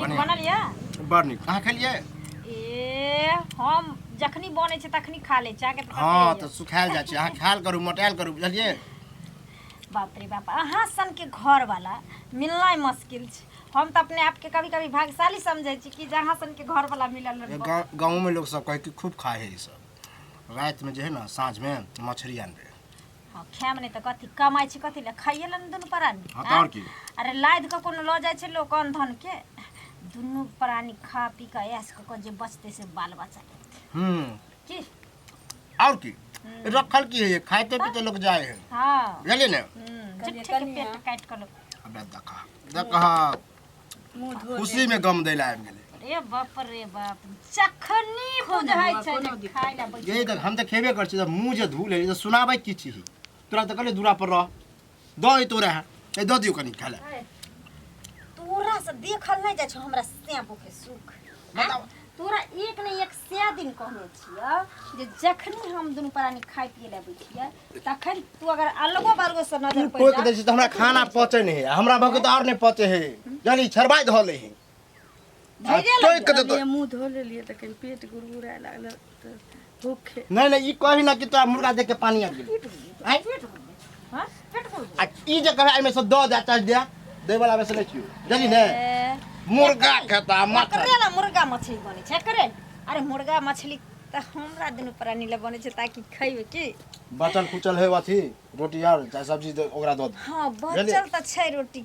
नीक बढ़िआँ। बनल यऽ बड़ नीक अहाँ खेलियै ए हम जखनी बनै छै तखनी खा लै छी अहाँके तऽ हँ पते तऽ यऽ। सुखायल जाइ छै अहाँ खायल करू मोटायल करू बुझलियै बाप रे बाप अहाँ सनके घरवाला मिलनाइ मुश्किल छै हम तऽ अपने आपके कभी कभी भाग्यशाली समझै छी कि जे अहाँ सनके घरवाला मिलल ये गाँव गाँवमे लोक सब कहै कि खूब खाइ है ई सब रातिमे जे है ने साँझमे मछरी आनबै हँ खायब नहि तऽ कथी कमाइ छी कथी लए खाइए लए ने दुनू प्राणी हँ तऽ आओर की अरे लादि कऽ कोनो लऽ जाइ छै लोक अन्न धनके दुनू प्राणी खा पी कऽ ऐश कऽ कऽ जे बचतै से बाल बच्चा लेतै की आओर की रखल की है खाइते पीते लोग जाए है हँ बुझलियै ने झूठे के पेट काटि कऽ लोक अबे देखा देखा मुँह धो खुशी में गम दै लए आबि गेलै रे बाप रे बाप जखनी बुझाइ छै जे खाइ लए बैठ ये देख हम तऽ खेबे करै छी तऽ मुँह जे धू ले तऽ सुनाबै की छी तोरा तऽ कहलियै दूरा पर रह दऽ तोरा ए दऽ दियौ कनि खाय लए तोरा से देखल नहि जाइ छौ हमरा सैं के सुख बताउ तोरा एक ने एक सए दिन कहने छियौ जे जखनी हम दुनू प्राणी खाइ पिए लए बैठियै तखन तू अगर अलगो बलगो से नजर तू पड़ि टोकि दै छी तऽ हमरा खाना पचै नहि है हमरा भऽ के तऽ आओर नहि पचै है जानी छरबाइ धऽ लै है धैर्य टोकि के देतौ कहलियै मुँह धो लेलियै तऽ कनि पेट गुड़गुड़ाय लागल तऽ भूखे नहि नहि ई कही ना कि तोरा मुर्गा देख के पानी आबि गेलै आँय? पेट हाँ पेट गुड़ आ ई जे कहै एहिमे से दऽ दे चाहे दे दै वाला मे से नहि छियौ बुझली ने मुर्गा खेता मछली एकरे ला मुर्गा मछली बनै छै एकरे अरे मुर्गा मछली तऽ हमरा दुनू प्राणी ला बनै छै ताकि खैबै की बचल खुचल है अथी रोटी आर चाहे सब्जी दे- ओकरा दऽ दे हाँ बचल तऽ छै रोटी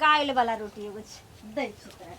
काल्हि वाला रोटी एगो छै दै छी तोरा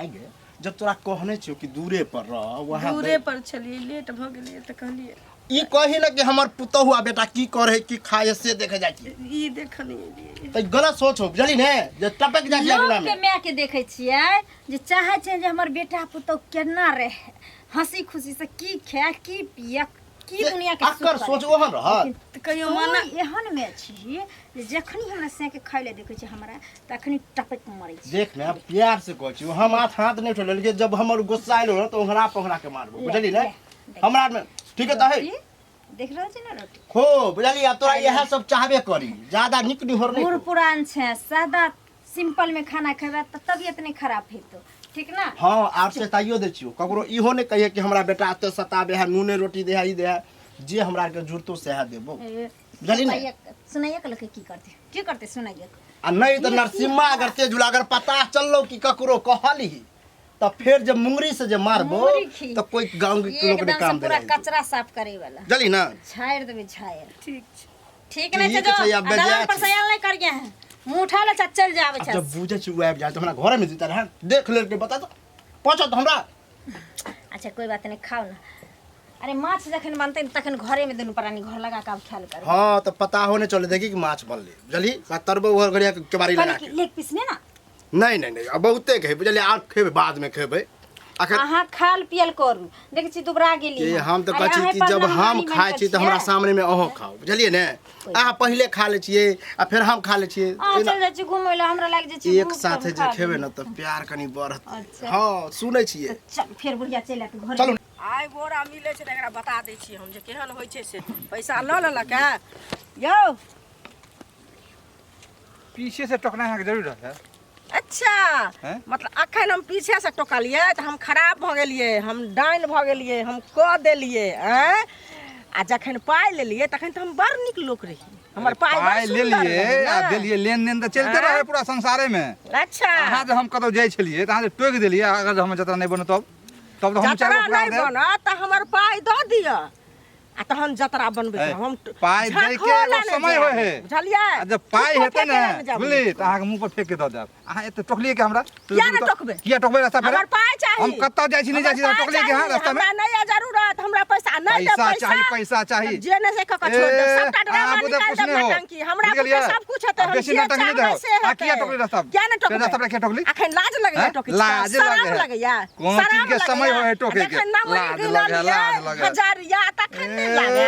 आइ गे जब तोरा कहने छियौ कि दूरे पर रह वहाँ दूरे पर छलियै लेट भऽ गेलियै तऽ कहलियै ई कही ने कि हमर पुतहु आ बेटा की करे की खाए से देखे जाइ छियै ई देखऽ नहि एलियै तऽ ई गलत सोच हो बुझली ने जे टपक जाइ छै अगला लोकके में मायके देखै छियै जे चाहै छै जे हमर बेटा पुतहु केना रहै हंसी खुशी से की खाए की पिए की दुनिया के सुख अकर करे। सोच ओहन रहत तऽ कहियो तू मना एहन मे छी जे जखनी हमरा सैं के खाइ ले देखै छी हमरा तखनी टपक मरै छी देख ने प्यार से कहै छी हम हाथ हाथ नहि उठेलियै लेकिन जब हमर गुस्सा आयल रहत तऽ ओंघरा पोंघरा के मारबो बुझली ने ले, देख। हमरा मे ठीक है तऽ है रोटी देख रहल छी ने रोटी खो बुझली आ तोरा इएह सब चाहबे करी ज्यादा नीक निहोर नहि बूढ़ खो। पुरान छै सादा सिंपल में खाना खेबै तऽ तबियत नहीं खराब हेतौ ठीक ना हँ आब से ताइयो दै छियौ ककरो इहो नहि कहिए कि हमरा बेटा एते सताबे है नूने रोटी दे है ई दे है जे हमरा आरके जुड़तो सएह देबो ए, बुझली ने सुनाइए के लोक की करतै की करतै सुनाइए के आ नहि तऽ नरसिम्हा अगर तेज होला अगर पता चललो कि ककरो कहली तऽ फेर जे मुंगरी से जे मारबो मुंगरी खी। तऽ कोई गांव के लोक एकदम ने से काम पूरा देला कचरा साफ करे वाला बुझली ना झाड़ देबै झाड़ ठीक छै ठीक नहीं छै ठीक जो छै, आब आ दलान बेजाय पर छै। से आयल नहीं करिए हैं मुंह उठा ले चल चल जावे आब छै जब बुझे छी उ आबि जाए तऽ हमरा घरे में जीता रहे देख लेल के बता तो पहुंचत हमरा अच्छा कोई बात नहीं खाओ ना अरे माछ जखन बनतै ने तखन घरे में दुनू प्राणी घर लगा के आब खायल करू हाँ तो पता हो नहीं चले देखी कि माछ बनले बुझली आ तरबो घर घरिया के केबाड़ी लगा कनि के लेग पीस ने ना नहीं नहीं नहीं अब बहुते के बुझली आर खेबे बाद में खेबे अखन अहाँ खाल पियल करू देखै छी दुबरा गेली ये हम तऽ अरे कहै छी अहें कि पर जब ना हम हमारी खाइ मन छी तऽ हमरा छियै। सामने में अहूँ खाउ बुझलियै ने अहाँ पहिले खा लै छियै आ फेर हम खा लै छियै अहाँ एना चल जाइ छी घुमै लए हमरा लागि जाइ छी एक भूख तऽ साथे हम जे खा खेबै लेबै। ने तऽ प्यार कनि बढ़त अच्छा। हँ सुनै छियै चल फेर बुढ़िया चलि आयत घर चलू आइ बोरा मिलै छै तऽ एकरा बता दै छियै हम जे केहन होइ छै से पैसा लऽ लेलक हे यौ पीछे से टोकना अहाँके जरूर रहता अच्छा हैं? मतलब अखन हम पीछे से टोकलियै तऽ हम खराब भऽ गेलियै हम डाइन भऽ गेलियै हम कऽ देलियै आँय आ जखन पाइ लेलियै तखन तऽ हम बड़ नीक लोक रही हमर पाइ बड़ पाइ सुन्दर लेलियै रहै आ ने। देलियै लेनदेन तऽ चलिते रहै पूरा संसारे में अच्छा अहाँ जे हम कतौ जाइ छलियै तऽ अहाँ जे टोकि देलियै अगर जे हम जतरा नहि बनतब तब तऽ हम जतरा चारि गो पुरा नहि देब बनत तऽ हमर पाइ दऽ दिअ आ तहन जतरा बनबै ए, हम पाइ दै के झाँखो एगो लए नहि समय जायब, होइ है। बुझलियै आ जब पाइ थूको हेतै ने फेकै लए नहि जायब। बुझली तऽ अहाँके मुँह पर फेंक के दऽ देब अहाँ एते टोकलियै के हमरा किया नहि टोकबै? किया टोकबै रास्ता पर हमर पाइ चाही हम कतऽ जाइ छी नहि जाइ छी हमर पाइ टोकलियै के अहाँ चाही, रास्ता में हमरा नहि यऽ जरूरत हमरा पैसा नहि दे पैसा चाही पैसा चाही जे नहि से कऽ कऽ छोड़ि देब ए, सबटा ड्रामा अहाँ बुझे निकालि कुछ देब नहि हो। नौटंकी हमरा बुझि बुझे गेलियै? सब कुछ हेतै आ हम बेसी जे नौटंकी नहि चाहबै देब। से आ हेतै किया टोकली रास्ता किया नहि फेर रास्ता टोकबै पर किया टोकली अखन लाज लगैया हैं? टोकै लाज शरम लगैया। लगैया कोनो चीज के समय होइ है टोकै के। जखन नाम लाज लगैया, लाज लगैया। हजारिया तखन नहि ए, लागै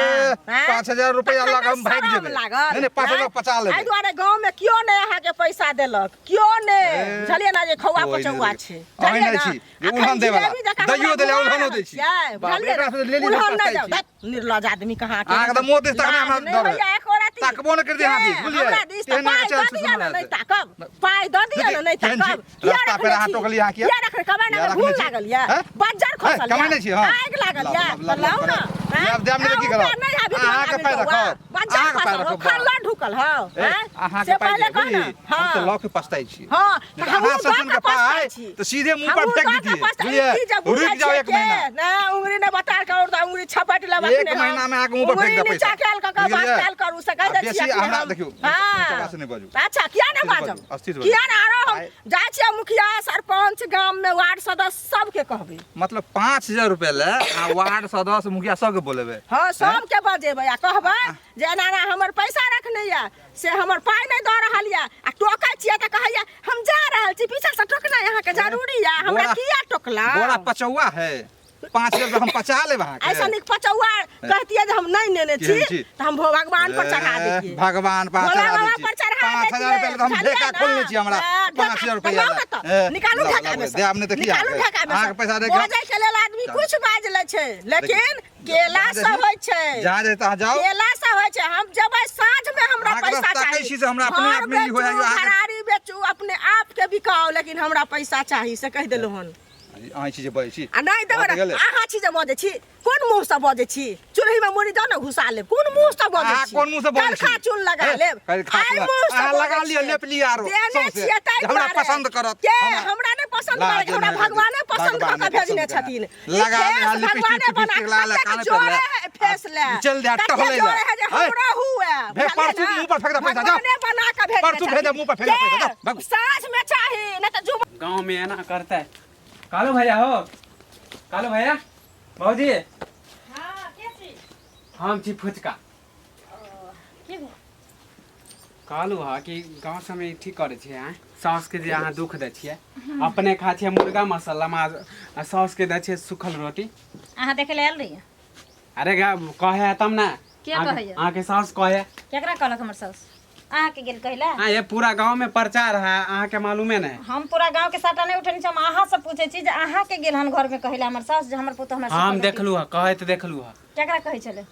हैं? 5,000 रुपैआ तखन लऽ कऽ हम भागि शरम जेबै। लागल नहि, नहि, 5,000 हैं? पचा लेबै। एहि दुआरे गाँव में केओ नहि अहाँके पैसा देलक केओ नहि ए, बुझलियै ने जे खौआ कोइ नहि पचौआ देलक। छै अहीं बुझलियै नहि ने छी, जे अखन उल्हन दै वला। जिलेबी जकाँ दैयो हमरा देलै, घुमा उल्हनो रहल दै छी। छियै, बाप रे, बुझलियै एकरा से ने? लेली उल्हन तऽ नहि पछताइ जाउ निर्लज आदमी कहाँ के अहाँके तऽ मुँह दिस तकने लाज हमरा नहि डर होइया एको रत्ती। देती ताकबो न करती अहाँ दिस, बुझलियै? हमरा दिस तऽ तेहन अहाँके पाइ चल दऽ दिअ सुसुम ने नहि रहत। ताकब पाइ दऽ दिअ ने नहि केहन छी? ताकब किया रास्ता रखने पर अहाँ छी? टोकलियै अहाँ किया? किया रखने कमाइ किया ने रखने घून छी? लागल यऽ हैं? बज्जर हैं, खसल कमाइ नहि छी, हँ। आगि लागल लाउ, यऽ लाउ, लाउ, लाउ ने लाउ। आब देब नहि तऽ की करब? नहि आबि अहाँके पाइ रखब। बज्जर अहाँके पाइ खसल रखब। खल्ला ढुकल हौ ए, हैं? अहाँके से पाइ पहिले दिअ, कह ने बुझली? हम तऽ हँ लऽ के पछताइ छी। हाँ नहि तऽ तऽ हमहूँ अहाँ दऽ ससुर कऽ के पछताइ पाइ छी तऽ सीधे मुँह पर हमहूँ फेंक दऽ कऽ दितियै, पछताइ बुझलियै? छी जब बुझै रुकि जाउ छियै एक के महीना। नहि उंगरी नहि बता के और तऽ उंगरी छपटि लेब एक अखने हम। महीना मे अहाँके मुँह पर फेंक उंगरी देब नीचा पैसा। कयल कऽ कऽ बात बुझलियै? कयल करू से कहि आ दै छियै बेसी अखने हमरा हम। देखियौ, हाँ। नीचा से नहि बाजू। अच्छा किया नहि अस्थिर बाजब बाजू, अस्थिर बाजू। किया नहि आरो हम आइ- जाइ छियै मुखिया सरपंच गाम मे वार्ड सदस्य सबके कहबै मतलब 5000 रुपया ले आ वार्ड सदस्य मुखिया सबके बोलेबै। हँ सबके बजेबै आ कहबै जे एना एना हमर पैसा रखने यऽ से हमर पाइ नहि दऽ रहल यऽ आ टोकै छियै तऽ कहैया हम जा रहल छी पीछा से टोकनाइ अहाँके जरूरी यऽ हमरा किया टोकला बोरा पचौआ है 5000 रुपया हम पचा लेब अहाँके। ऐसा नीक पचौआ कहतियै जे हम नहि नेने छी केहन छी? तऽ हम भगवान पर चढ़ा दैतियै भगवान पर भोला चढ़ा बाबा दै छी। पर चढ़ा 5000 रुपया ले तऽ हम देतियै, ढेका खोलने छी हमरा हाँ, ढेका- 5000 रुपया लाउ ले। ने तऽ, ए, निकालू लाउ, ढेका लाउ, मे सँ। देब नहि तऽ की निकालू अहाँके? ढेका मे सँ। अहाँके पैसा दे के बजै के लेल आदमी कुछ बाजि लै छै लेकिन केला जहाँ से जाइ होइ छै जहाँ जाइ तहाँ जाउ। केला से होइ छै हम जेबै साँझ मे हमरा अहाँके पैसा तऽ ताकै चाही छी से हमरा अपने घर आप मे ई होइए बेचू, जे अहाँके- घरारी बेचू अपने आप के बिकाउ लेकिन हमरा पैसा चाही से कहि देलहुँ हन अहाँ छी जे बजै छी आ नहि देबै भऽ गेलै। अहाँ छी जे बजै छी कोन मुँह से बजै छी चूल्ही में मुड़ी दऽ ने घुसा लेब कोन मुँह से बजै अहाँ छी कोन मुँह से बजै छी? कलखा चून लगा हे, लेब कलखा आइ चून- मुँह से अहाँ बजै लगा लिअ, छियै। लेप लिअ आरो देने सौंसे। छियै ताहि जे हमरा दुआरे। पसन्द करत। के हमरा- हमरा नहि पसन्द लाज करत हमरा नहि भगवाने पसंद कऽ भगवाने के भेजने पसंद छथिन कयने। लगा ई ले, फेस लिपस्टिक भगवाने बना तिपस्टिक लगा ले, कतेक कान पर जोरे ले। है फेस ले चल जा, कतेक टहलै ले। जोरे है जे हे। हमरो हुए भे, बुझलियै परसू ने? मुँह पर फेंक दे पैसा, जाओ। भगवाने बना के भेजने परसू भेज दे, छथिन। मुँह पर फेंक दे के? पैसा, जाओ, भागू। साँझ में चाही नहि तऽ जुमा गाँव में एना करतै कालू भैया हो कालू भैया भौजी हाँ के छी हम छी फुचका की भेल? कहलू हँ कि गाँव सबमे ठीक करै छियै आँय साउसके जे अहाँ दुख दै छियै अपने खाइ छियै मुर्गा मसाला माछ आ साउसके दै छियै सूखल रोटी अहाँ देखे लए आयल रहियै अरे गा कहै है तब ने के अहाँके- कहैया? अहाँके साउस कहै केकरा कहलक हमर साउस अहाँके गेल कहला हाँ ये पूरा गांव में प्रचार है अहाँके मालूमे नहीं हम पूरा गांव के साटा नहीं उठेने छी हम अहाँ से पूछे छी जे अहाँ के गेल हन घर में कहला हमर सास जे हमर पुतोह हमरा हम सुखल देखलू हँ कहैत देखलू हँ रोटी। केकरा कहै छलै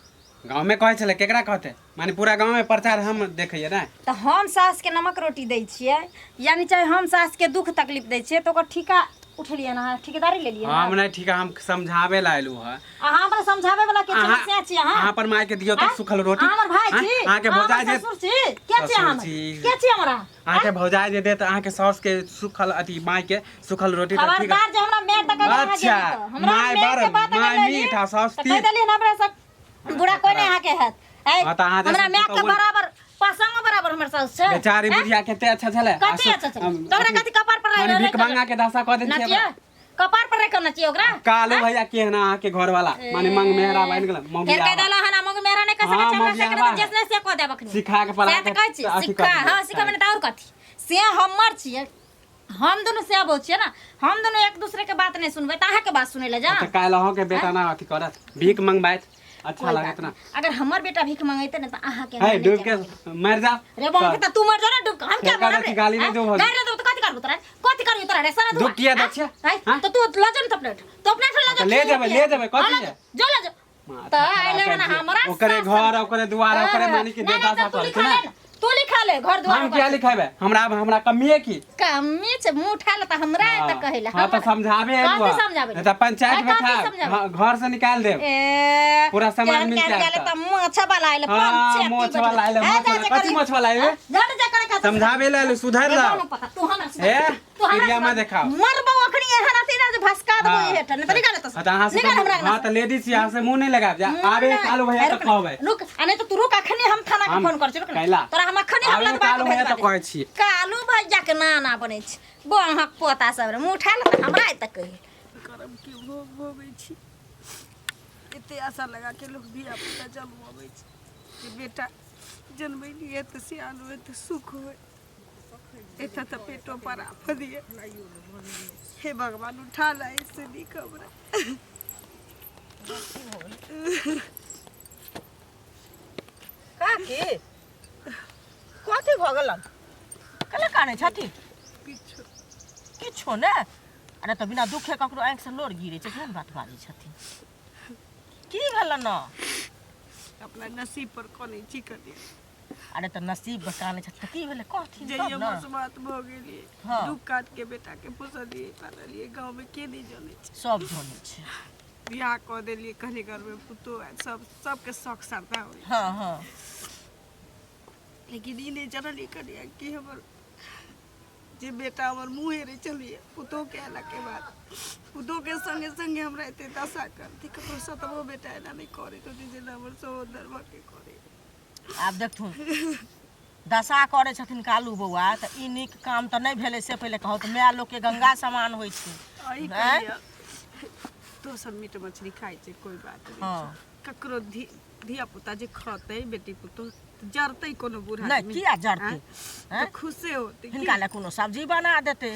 गाँव में कहै छलै केकरा कहते माने पूरा गाँव में प्रचार हम देखैए ने तऽ हम सास के नमक रोटी दै छियै यानी चाहे हम सास के दुख तकलीफ दै छियै तऽ ओकर ठीका उठेलियै अहाँ ठेकेदारी लेलियै हम नहीं ठीक हम समझावे ला आयलू हँ अहाँ हमरा समझावे वाला के अहाँ समस्या छी अहाँ अहाँ पर माय के दियौ तऽ सुखल रोटी अहाँ हमर भाई छी अहाँ के अहाँ भौजाई हमर जे ससुर छी के छी अहाँ ससुर हमर? छी। के छी हमरा अहाँ के भौजाई जे देत अहाँ के सास के सुखल अथी माय के सुखल रोटी तऽ ठीक खबरदार जे हमरा मेर तक अगर अहाँ अच्छा, गेली तऽ हमरा माय मेर के बड़- बात अगर माय लेली, मीठ आ साउस तऽ कहि तीत। देलियै हमरा सब बुरा कोई नहीं अहाँके हैत ऐ हाँ, तऽ अहाँ जे हमरा सब माय के पुतहु- बराबर पसंगो बराबर हमर साउस छै बेचारी हैं? बुढ़िया कते अच्छा छलै कते अच्छा छलै तोरा कथी कपार पर माने भीख मांगा के दशा कऽ देने छियै नचिया कपार पर रख नचिया ओकरा कालू भैया के है ना अहाँ के घर वाला माने मंग मेहरा बनि गेल फेर मौगिया कहि देला हन मंग मेहरा नहीं कह सकै हाँ, छै हमरा मौगिया सके बा। तऽ जैसने से कह देब अखनी सिखा के पढ़ा से तऽ के कहै छी अथी सिखा कऽ देबै। हाँ सिखा मने तऽ और कथी से हमर छियै हम दुनू से अब छियै ना हम दुनू एक दूसरे के बात नहीं सुनबै तऽ अहाँके बात सुनै लए जा तऽ काल्हि अहाँके बेटा ना अथी करत भीख मंगबाइत अच्छा कोई लागत बात ना नहीं। अगर हमर बेटा भीख मंगैते ने तऽ अहाँके है नहीं डूब जाना। के मर जा रे बम के तऽ तू मर जा ना डूब के हम क्या सरकार मरब रे अथी गाली नहीं हैं? दो भौजी। गाली नहीं दो तो कथी करबो तोरा कथी करबो तोरा रे सारा दुख किया दै छियै? हैं? हैं? तो तू लऽ जो ने तो अपने तो अपने लऽ जो तऽ ले जेबै, ले जेबै, कथी हाँ, है? जो लऽ जो माथा तऽ खराब आइले कर ना दिया। हमरा ओकरे सास घर ओकरे दुआर ओकरे मानी के नहीं, देता नहीं, सा तू करै लिखा छै ले ना ना, तू लिखा ले घर दुआर हम किया लिखेबै हमरा हमरा कमिए की कमी छै मुंह उठा ले तऽ हमरा एतऽ कहै ले हाँ तो समझाबे कथी एलु समझाबे नहीं तो पंचायत कथी बैठा समझाबे? हाँ, घर से निकाल देब ए पूरा समाज केहन मिल केहन जायत। गेलै तऽ माछ वाला आइले हाँ, पंचायती माछ वाला आइले, बैठल। माछ ए, जा, वाला। जा कथी करी। माछ वाला आइले? जा जा करे का समझाबे ले एलु सुधर रे ला बाबू पता तू हमरा सुधर। ए, तू हमरा क्रिया सुधर। में देखाओ। मरबो अखनी एहन अथी ना जे भसका देबो हाँ। ई हेठ नहीं तऽ निकाल एतऽ से। हाँ, तो अहाँ से निकाल हमरा हाँ तो लेडीज छी अहाँ से मुंह नहीं लगाब जा आबे कालू भैया तो कहबै रुक आ नहीं तो तू रुक अखनी हम थाना के हम फोन कर छी रुक ना। कैला? तोरा हम अखनी हम आबे लगबा के कालू भैया भेजवा तो कहै छी कालू भैया के नाना बनै छै बहक पोता सब रे मुँह उठा ले तऽ हमरा एतऽ कही करम के भोग भोगै छी एते आशा लगा के लोग धिया पुता जन्मबै छै कि बेटा जन्मैलियै तऽ सियान हुए तऽ सुख हुए एतऽ तऽ पेटो पर आफत ये हे भगवान उठा ला इससे नीक हमरा काकी कथी भऽ गेलन कला कानै छथिन किछु किछो ने अरे तऽ बिना दुखे ककरो आँखिसँ लोर गिरै छै केहन बात बाजै छथिन की भेलन अपना नसीब पर कनै छी कनि अरे तऽ नसीब बकाने छै तऽ की भेलै कहथिन तब जइए ने मसमात भऽ गेलियै। हँ। दुख काट के बेटा के पोसलियै पाललियै, गाँव में के नहि जनै छै? सब जनै छै। बियाह कऽ देलियै, कहलियै घर में पुतोह आयत, सब सबके शौक श्रद्धा होइ। हँ हँ। लेकिन ई नहि जनलियै कनिया कि हमर जे बेटा हमर मुँह हेरे चलिए पुतोह के अयला के बाद पुतोह के संगे संगे हमरा एते दशा करते, ककरो सतबो बेटा एना नहि करैत होतै जेना हमर सहोदर भऽ के करे। आब देखथुन दशा करै छथिन कालू बौआ, तऽ ई नीक काम तऽ नहि भेलै, से पहिले कहू तऽ। माय लोकके गंगा समान होइ छै। अही आँय? कहिया तो सब मीट मछली खाइ छै, कोइ बात नहि। हँ। ककरो धिया पुता जे खतै, बेटी पुतोह तऽ जरतै कोनो बूढ़ा नहि आदमी? किया जरतै? आँय? आँय? तऽ खुशे होतै की? हिनका लए कोनो सब्जी बना देतै।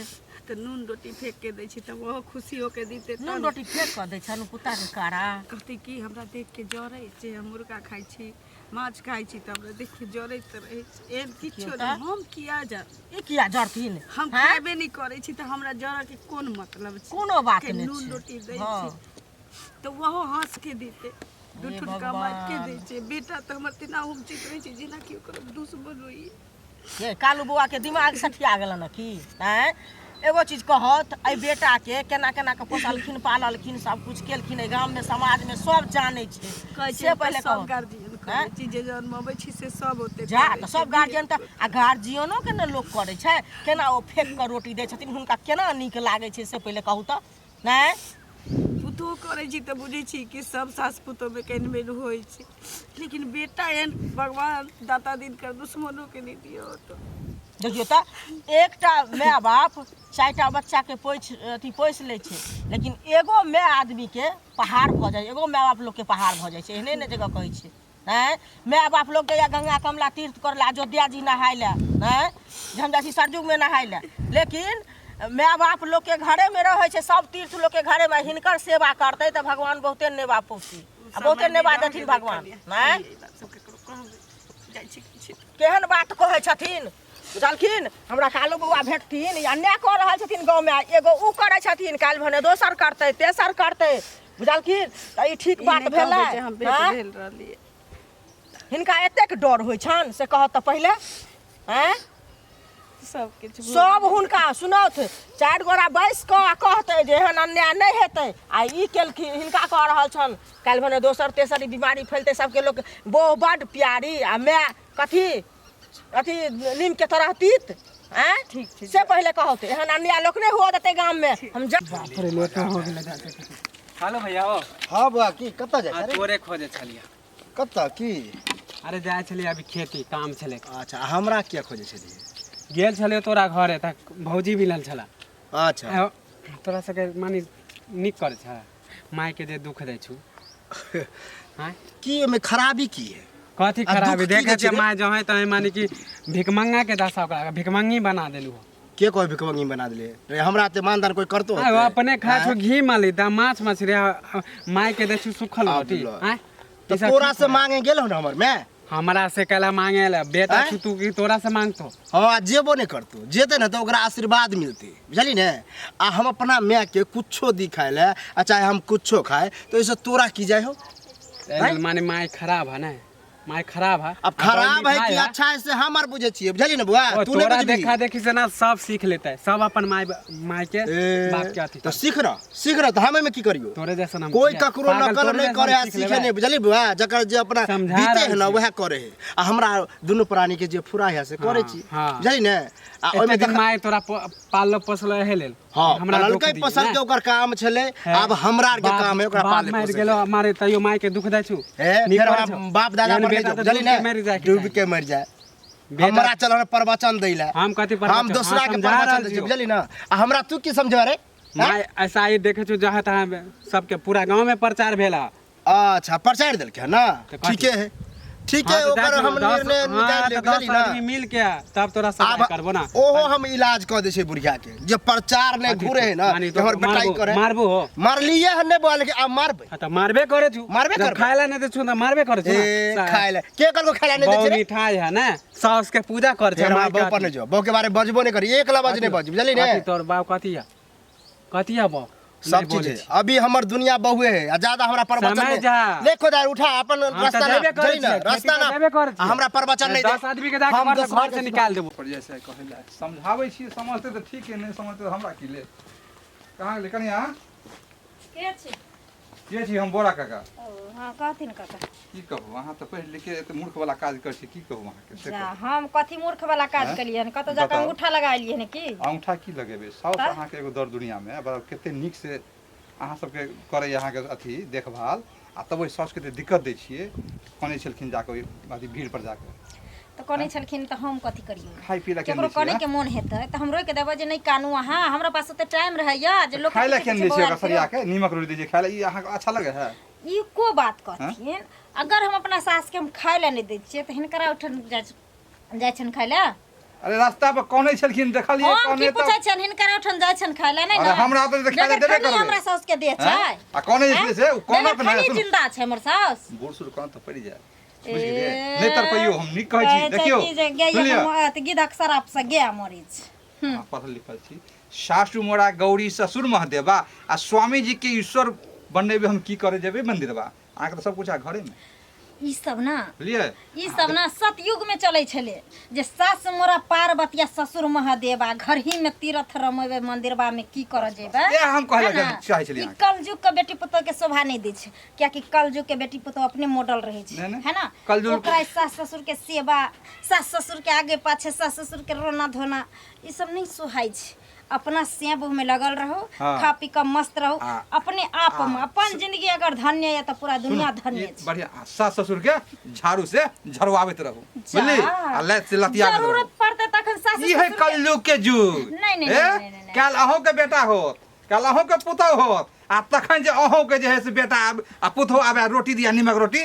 तऽ नून रोटी फेंक के दै छी तऽ ओहो खुशी होके दितै। नून रोटी फेंक कऽ दै छनि कुत्ताके कारा। कहतै कि हमरा देख के जरै छै, हम मुर्गा खाइ छी, माछ खाइ छी, तऽ हमरा देख के जरैत रहै छै। एहन किछो तऽ? नहि, हम किया जर ई किया जरथिन? हम आँय? खेबे नहि करै छी तऽ हमरा जरऽ के कोन मतलब छै? कोनो बात के नहि नून छै। रोटी दै हँ। छी तऽ ओहो हँस के दितै। दू हे ठुनका मारि के भगवान। दै छै। बेटा तऽ हमर तेना उमचित रहै छै जेनाकि ओकर दुश्मन होइए। हे कालू बौआ के दिमाग सठिया गेलनि की? आँय, एगो चीज कहत, एहि बेटाके केना केना कऽ पोसलखिन पाललखिन, सब कुछ केलखिन, एहि गाममे समाजमे सब जानै छै। कहै से छै पहिले सब कहू। गार्जियन आँय? करै छी, जे जन्मबै छी से सब ओते जा करै तऽ छै। सब गार्जियन तऽ आ गार्जियनोके ने लोक करै छै। केना ओ फेंक कऽ रोटी दै छथिन, हुनका केना नीक लागै छै, से पहिले कहू तऽ। नहि पुतोह करै छी तऽ बुझै छी कि सब सास पुतोहमे कनि मनि होइ छै, लेकिन बेटा एहन भगवान दाता दिनकर दुश्मनोके नहि दियौ। तऽ देखियौ तऽ एकटा माय बाप 4टा बच्चाके पोछि अथी पोसि लै छै, लेकिन एगो माय आदमीके पहाड़ भऽ जाइ, एगो माय बाप लोकके पहाड़ भऽ जाइ छै। एहने ने जगह कहै छै। आँय, माय बाप लोक जाइए गंगा कमला तीर्थ करै लए, अयोध्या जी नहाय लए, आँय, जे हम जाइ छी सरयुगमे नहाय लए, लेकिन माय बाप लोकके घरेमे रहै छै, सब तीर्थ लोकके घरेमे। हिनकर सेवा करतै तऽ भगवान बहुते नेवा पौती आ बहुते नेवा देथिन भगवान। आँय, जाइ छी किछु केहन बात कहै छथिन, बुझलखिन? हमरा कालू बौआ भेटथिन या अन्याय कऽ रहल छथिन गाँवमे। एगो ऊ करै छथिन, काल्हि भने दोसर करतै, तेसर करतै, बुझलखिन? तऽ ई ठीक ई बात नहि भेलै? कहबै जे हम भेट आँय? भेल रहलियै। हिनका एतेक डर होइ छनि से कहत तऽ पहिले। आँय, सब किछु सब हुनका सुनौथ, 4 गोरा बैस कऽ आ कहतै जे एहन अन्याय नहि हेतै आ ई केलखिन, हिनका कऽ रहल छनि। काल्हि भने दोसर तेसर ई बीमारी फैलतै सबके। लोक बहु बड्ड प्यारी आ माय कथी अथी नीमके तरह तीत। आँय, ठीक छै। से पहिले कहत, एहन अन्याय लोक नहि हुअ देतै गाममे। हम जा बाप रे, लेट हो गेलै जाते। हेलो भैया ओ। हँ बौआ, की कतऽ जाइ आ छै? तोरे खोजे छलियै। कतऽ की? अरे जाइ छलियै अभी खेती काम छलै। अच्छा, आ हमरा किया खोजै छलियै? गेल छलियै तोरा घरे तऽ भौजी मिलल छला। अच्छा। आ, तोरा सबके माने नीक करै छ मायके जे दुख दै छु? आँय? की ओहिमे खराबी की है? कथी आ खराबी दुख की देखै दै छै छियै रे? माय जहाँ तहाँ माने कि भिखमंगा के दशा, ओकरा भिखमंगी बना देलू हो। के कोई भिखमंगी बना देले रे? हमरा ते मानदान कोई करतो आय, होतै? अपने खाइ छौ घी माली दा माछ मछली, आ माय के दै छु सुखल आब रोटी। ल। आँय, तऽ ई सब तोरा ठीक से है? मांगे गेल हो ने हमर माय? हमरा से कैला मांगे ला बेटा? आँय? छु तू की तोरा से मांगतो? हँ, आ जेबो नहि करतो, जेतै ने तऽ ओकरा आशीर्वाद मिलतै, बुझली ने? आ हम अपना माय के कुछो दी खाय लए आ चाहे हम कुछो खाए, तऽ ओहिसँ तोरा की जाइ हो? एहि लेल माने माय खराब है ने, माय खराब है। अब आ खराब है मिठाई कि अच्छा है से हम आर बुझै छियै, बुझली ने बुआ? ओ तू नहि तोरा बुझबही। देखा देखी से ना सब सीख लेते, सब अपन माय माय के ए, बाप के अथी तऽ सीख रह, सीख रह, तऽ हम एहिमे की करियौ? तोरे जैसन हम कोई छियै। ककरो पागल नकल तोरे नहीं जैसन करे आ सीख सीखे लेबै। नहीं, बुझली बुआ? जकर जे अपना समझा बीते रहल है ना छी। वएह करे है, आ हमरा दुनू प्राणी के जे फुरा है से करे हाँ, छी। हाँ। बुझली ने? आ एते ओहिमे दिन माय तोरा पाललो पोसलो एहे लेल। हाँ, हमरा दुख पललकै दी, पसल ने? के ओकर काम छलै। है। आब हमरा आर के काम है ओकरा बाप पाले मरि पोसे गेलो के। मारे तैयो माय के दुख दै छु। हे नीक फेर करै हमरा छौ। बाप दादा एहन पर नहीं बेटा जाओ, तऽ बुझली डूब ने? के मरि जायके डूब चाही। के मरि जाए। बेटा- हमरा चल प्रवचन दै ला। हम कथी प्रवचन? हम दोसरा हाँ, के समझा प्रवचन रहल दै छी, छियौ। बुझली ना? आ हमरा तू की समझ रे? माय ऐसा ही देखे छु जहाँ तहाँ सबके पूरा गांव में प्रचार भेला। अच्छा, प्रचार देलकै ना? तऽ कथी? ठीके है, ठीक है। हाँ, तऽ ओकर जाइ हम छियौ, निर्णय हाँ, निकालि तऽ लेब, 10 बुझली ना? आदमी मिल के तब तोरा आब सहाय करबो ना। ओहो हम इलाज कऽ दै छै बुढ़िया के, जे प्रचार नहि कथी घुरे है ना माने कि हमर तो बेटा ई मारबो- करे। मारबो हो? मारलिए हन नहि बोल के, आब मारबै। हाँ, तऽ मारबे करे छु। मारबे जब करबै। खाय ला नहीं दै छु तऽ मारबे करे छु ना। ए खाय ले के कहलको खाय ले नहि दै बहु छै रे? मिठाई है ना, सास के पूजा कर छै। फेर हमरा माय के बहू पर अथी। नहि जो, बहू के बारे में बजबो नहि करी, एक लफ्ज नहि बज, बुझली ने? कथी तोर बाप कथी है? कथी है बाप? सब नहीं चीज बोलै है छी। अभी हमर दुनिया बहुए है आ ज्यादा हमरा प्रवचन समय नहीं जा। ले खोदार उठा अपन हम तऽ रास्ता ना जेबे करै जई ना छियै, खेती रास्ता तऽ ना जेबे करै आ छियै। हमरा प्रवचन नहीं दे 10 आदमी के जाके हम घर से दोसरा घर से के निकाल देबो। पर जैसे कहै लए समझाबै छियै समझतै तऽ ठीक है, नहि समझतै तऽ हमरा की ले। कहाँ गेलै कनिया? के छी? के छी हम? बोरा काका। ओ हँ, कहथिन काका। की कहू, अहाँ तऽ पढ़ि लिख के एते मूर्ख वाला काज करै छी, की कहू अहाँके से जा कहू। हम कथी मूर्ख वाला काज आँय? केलियै हन? कतौ जाके बताउ। अंगूठा लगा एलियै हन की? अंगूठा की लगेबै साउस तऽ? अहाँके एगो दर दुनियामे बड़ा कते नीक से अहाँ सबके करैए अहाँके अथी देखभाल, आ तब ओहि साउसके एते दिक्कत दै छियै। कनै छलखिन जाके ओहि अथी भीड़ पर जाके। तऽ कनै छलखिन तऽ हम कथी करियै? खाय पी लए केने केकरो दै छियै? कनै के मोन हेतै तऽ हम रोकि देबै जे नहि कानू अहाँ? हमरा पास ओते टाइम रहैया जे लोक खाय लए केने दै छियै? ओकरा सरिया के नीमक रोटी दै छियै खाय लए, ई अहाँके अच्छा लगै है? ई को बात कहथिन, अगर हम अपना सास के हम खाय लए नहि दै छियै तऽ हिनकरा ओहिठाम जाइ छनि खाय लए? अरे रास्ता पर कनै छलखिन देखलियै। हम की कनै पूछै छियनि, हिनकर ओहिठाम जाइ छनि खाय लए? नहि अरे ने हमरा तऽ खाय लए बेगर देबे खानी करबै। हमरा साउस के देह छै? आँय? आ कनै जे छलै से ओ बेगर कनत नहि खानी सुनू। जिंदा छै हमर साउस? बूढ़ सूढ़ कनत तऽ पड़ि जायत, बुझि गेलियै? नहि तड़पैयौ, हम नीक कहै छी। कहै छै देखियौ कि जे गाय सुनलियै? गिद्धक शराप से गाय मरै छै। अहाँ पढ़ल लिखल छी। सासु मोरा गौरी ससुर महदेवा आ स्वामी जी के ईश्वर बनेबै, हम की करे जेबै मंदिरवा? अहाँके तऽ सब कुछ घरेमे। ई सब ना बुझलियै? ई सब ना सतयुग में चलै छलै जे सास मोरा पार्वती आ ससुर महादेवा, घरही में तीर्थ रमेबै, मंदिरवा में की करऽ जेबै? इएह हम कहै लए है ना? चाहै छलियै ई अहाँके। कलयुग के बेटी पुतोह के शोभा नहीं दै छै, कियाकि कलयुग के बेटी पुतोह अपने मॉडल रहै छै। नहि, नहि। है ना? कलयुग- ओकरा सास ससुर के सेवा, सास ससुर के आगे पाछे, सास ससुर के रोना धोना, ई सब नहीं सोहाइ छै। अपना सेब में लगल रहो। हाँ। खा पी के मस्त रहो। अपने आप में अपन जिंदगी अगर धन्य है तऽ पूरा दुनिया धन्य ई छै। बढ़िया। आ सास ससुर के झाड़ू से झड़वाबैत रहू, जा। बुझली? आ लात से लतियाबैत रहू। जरूरत पड़तै तखन सास ई है ससुर के- कलयुग के युग। नहीं, नहीं, ए? नहीं, नहीं, नहीं, नहीं। काल्हि अहूँ के बेटा होत, काल्हि अहूँ के पुतहु होत, आ तखन जे अहूँ के जे है से बेटा आब आ पुतहु आबे आ रोटी दिया नीमक रोटी,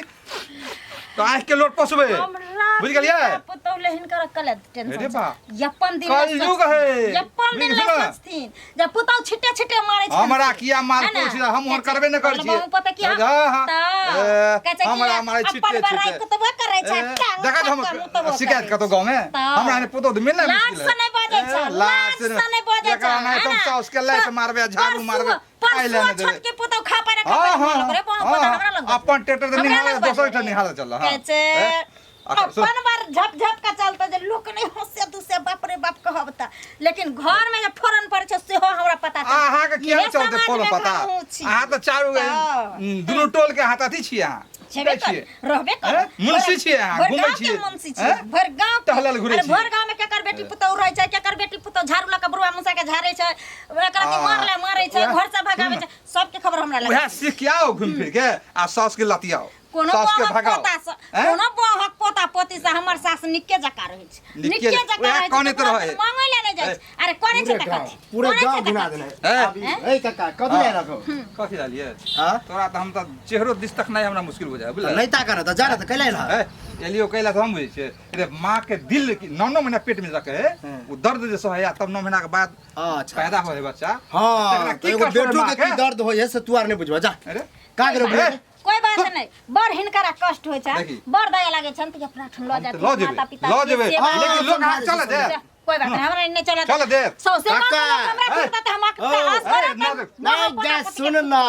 तऽ आँखि के लोट पोसबै। हमरा बुझि गेलियै? पिता पुतहु ले हिनकर कलत टेंशन अरे छै। बा। अपन दिन ले कलयुग सोचथिन। है। अपन दिन ले बुझि गेलियै? सोचथिन जब पुतहु छिटे छिटे मारै छै। हमरा किया मार है ना? पोछि हम ओहन करबे नहि करै छियै। बाबू पता किया हाँ, हाँ। तऽ ए, कहै छै कि हमरा मारै अपन छिटे बड़ाई छिटे। कुतबो करै छै, ए, टांग देखा उठा हम कऽ मुतबो शिकायत करै कतौ गाँव में तऽ। हमरा एने पुतहु तऽ मिलना लाज मुश्किल से है। नहि बजै ए, छै, लाज से नहि बजै छै, एकरा नहि है तऽ हम ना? साउस के लात मारबै, झाड़ू मारबै, खाय लए परसुआ नहि देबै। छोटकी पुतहु खा पारे खा हाँ, पारे हाँ, मारलक रे, बाप हाँ, पता हमरा लग अपन ट्रैक्टर तऽ हमरा निहारे लग दोसर बजै ठाम निहारे चल हाँ। कहै छै ए, सुन। अपन बार झप झप के चलते जे लोक नहीं हंसे दुसे बाप रे बाप कहबता, लेकिन घर में जे फोरन पड़ै छै सेहो हमरा पता चलतै। अहाँके किया इहे चलते समाज फोन में पता? हमहूँ छी। अहाँ तऽ चारू तऽ। दुनू टोल के हाथ अथी छियै अहाँ। छेबे छियै। कर रहबे कर। हैं? मुंशी छियै अहाँ, भरि घुमै गाँव के छियै। मुंशी छियै, हैं? भरि गाँव के। टहलल घुरै अरे छियै। भरि गाँव में केकर बेटी पुतहु रहै छै, केकर बेटी पुतहु झाड़ू लऽ के बुढ़वा मुसा के झाड़ै छै, एकरा के आ, मारले मारै छै, उएह- घर से भगाबै छै, सबके खबर हमरा लग। उएह सीख के आउ घुमि फिर के आ साउस के लतियाओ, कोनो साउस के बहक भगाओ। पोता से हैं? कोनो बहक पोता पोती से हमर सास निके जकाँ रहै छै, निके निके जकाँ उएह रहै छै, कनैत ककरो रहै। मांगै लए नहि जाइ छै। अरे करै छै पूरे तऽ गाँव कथी? पूरे करै छै गाँव तऽ गिना कथी? देने हैं? ए काका, कथी ले रखो? कथी लालियै? हाँ? तोरा तऽ हम तऽ चेहरो दिस तक नहि हमरा मुश्किल हो जाए बुझल। नहीं ता कर तऽ जा तऽ कैले रह। ए, एलियो कैला तऽ हम बुझै छियै रे, माँ के दिल की 9 9 महीना पेट में रखे है, वो दर्द जे सहैया, तब 9 महीना के बाद अच्छा पैदा होय है बच्चा। हाँ तकरा तऽ की एगो कष्ट होय बेटो माँ के की दर्द होय है से तू आर नहीं बुझबा। जा अरे का करो? ए, कोई बात नहीं, बड़ हिनकरा कष्ट होइ छै, देखी। बड़ दया लागै छनि तऽ अपना ठाम लऽ हम तऽ जाथिन लऽ जेबै, माता पिता लऽ के जेबै। सेवा। लेकिन लोग अहाँ चलऽ दे। कोई बात नहीं, हमरा नहीं चलऽ चलऽ दे। सौंसे गाँव के काका, लोक हमरा ए। घुरता तऽ हम ओ, असगरे ए, ना तऽ देख। नहीं जा, सुन ना,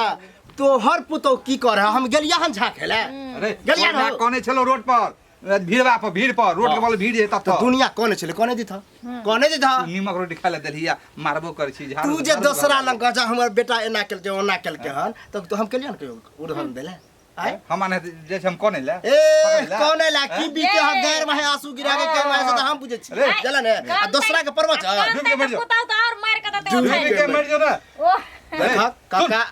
तोहर पुतोह की कर है? हम गेलिया हन झाँके ले। अरे गेलिया ना न कने छलो रोड पर, भीड़वा पर, भीड़ पर, रोड के बगल भीड़ जे तब तऽ दुनिया कोने छलै? कोने दिथ, कोने दिथ? नीमक रोटी खाय ले देलही आ मारबो करै छी झाड़ू तू जे झाड़ू दोसरा लगा। लग जा, हमर बेटा एना केलकै ओना केलकै हन, तऽ तो हम केलियन कहियो उड़हन देले आय? हम आने जे छै हम कोने ले ए पकड़ि ले। कोने ला की बीते ह गैर में आंसू गिरा के के से तऽ हम बुझै छी। अरे। जलन है आ दोसरा के प्रवचन। डूब के मरि जाओ। पुतहु तऽ आओर मारि कऽ देतै डूब ओछाइन। डूबि के मरि जो ना। ओह देख काका,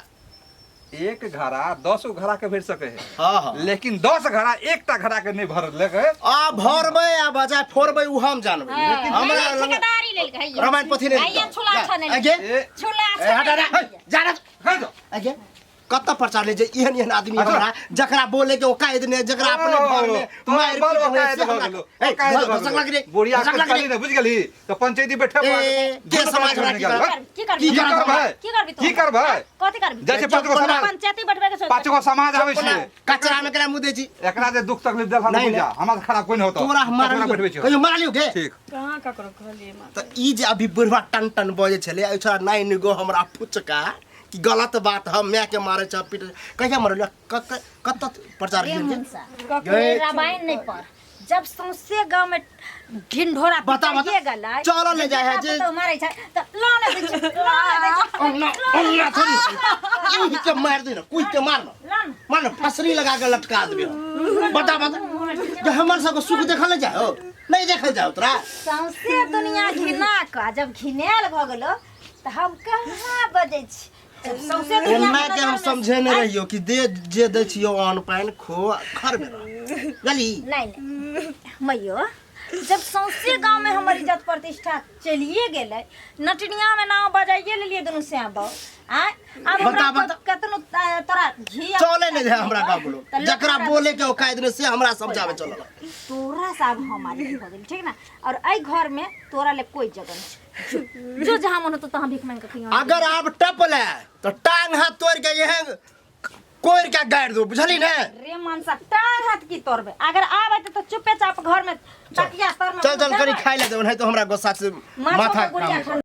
एक घड़ा 10 गो घड़ा के भरि सके है, हाँ हाँ, लेकिन 10 घड़ा एकटा घड़ा के नहीं भर लेके। आ भरबै आ बजाय फोड़बै उ हम जानबै। हाँ, हमरा नहीं, लग ठेकेदारी लेलकै हैया। रामायण पोथी नहीं हैया छुला जा, छने आगे। ए, छुला ए, हट, हट, छने हट, जा रे। खाइ जाओ। आगे कत प्रचार ले जे एहन एहन आदमी अच्छा। हमरा जकरा बोले के औकात ने, जकरा अपने घर में तोरा मारि बड़ पीट होय औकात से भऽ हमरा गेलौ, ए, औकात भऽ घसक गेलौ। लग रे, बुढ़िया घसक के लग रे। चली ने बुझि गेलही तऽ पंचायती बैठे ए, के समाज हमरा की करब? की करबी? की की करब? करबी? की करबी तू? की करबै? कथी करबी? जाइ छै पाँच गो समाज, पंचायती बैठबै के सोच। पाँच गो समाज आबै छै। कचरा में करा मुँह दै छी। एकरा जे दुख तकलीफ देल नहीं, बुझा, हमरा से खराब कोई नहीं होतो। तोरा हम तोरा बैठबै मारलियो छियौ। कहियो मारलियो के? ठीक। कहाँ ककरो कहलियै माँ? तऽ ई जे अभी बुढ़वा टन टन बजै छलै, आ छोड़ा नाइन गो हमरा फुचका कि गलत बात हम माय के मारे छ पीट कहिया मरल कत प्रचार रे भेल मनसा ककरो रामायण नहीं पढ़ जब सौंसे गांव में ढिंढोरा बता, बता। पिटाइए गेलै चलल नहि जाइ है बेटा जे- पुतहु मारै छै तऽ लऽ ने दै छै, लऽ ने दै छै, अन्ना अन्ना थोड़ी कुह के मार दे ना कुह के मार ना लऽ ने। मार ना फसरी लगा के लटका देबे हम। बता बता जे हमर सबके सुख देखल नहि जाय हो नहीं देखल जाओ तोरा सौंसे दुनिया घिना कऽ जब घिनायल भऽ गेलो तऽ हम कहाँ बजै छी जब सौंसे दुनिया एना के हम समझेने रहियो कि दे जे दै छियो अन्न पानि खो घर में रह बुझली नहीं नहीं मैयो जब सौंसे गांव में हमर इज्जत प्रतिष्ठा चलिए गेलै नटनिया में नाव बजाइए लेलिए दुनू श्याम बाबू आँय आब हमरा बता, बता। कतनो तोरा घी आ- चले नहीं दे हमरा का बोलो तऽ लोक जकरा हमरा- बोले के औकात नहीं से हमरा समझावे चलल तोरा से आब हम आदमी भऽ गेल ठीक ना और एहि घर में तोरा ले कोई जगह नहीं छै। जो जो जहाँ मन होतो तहाँ भीख मांगि के खइहो अगर आप टप ले तो टांग हाथ तोड़ के यह कोर के गाड़ दो बुझली ने रे मनसा टांग हाथ की तोड़बे अगर आबै तो चुपे चाप घर में तकिया तर में चल चल करी खाइ ले दे नहीं तो हमरा गुस्सा से माथा माथा गुड़िया काम खा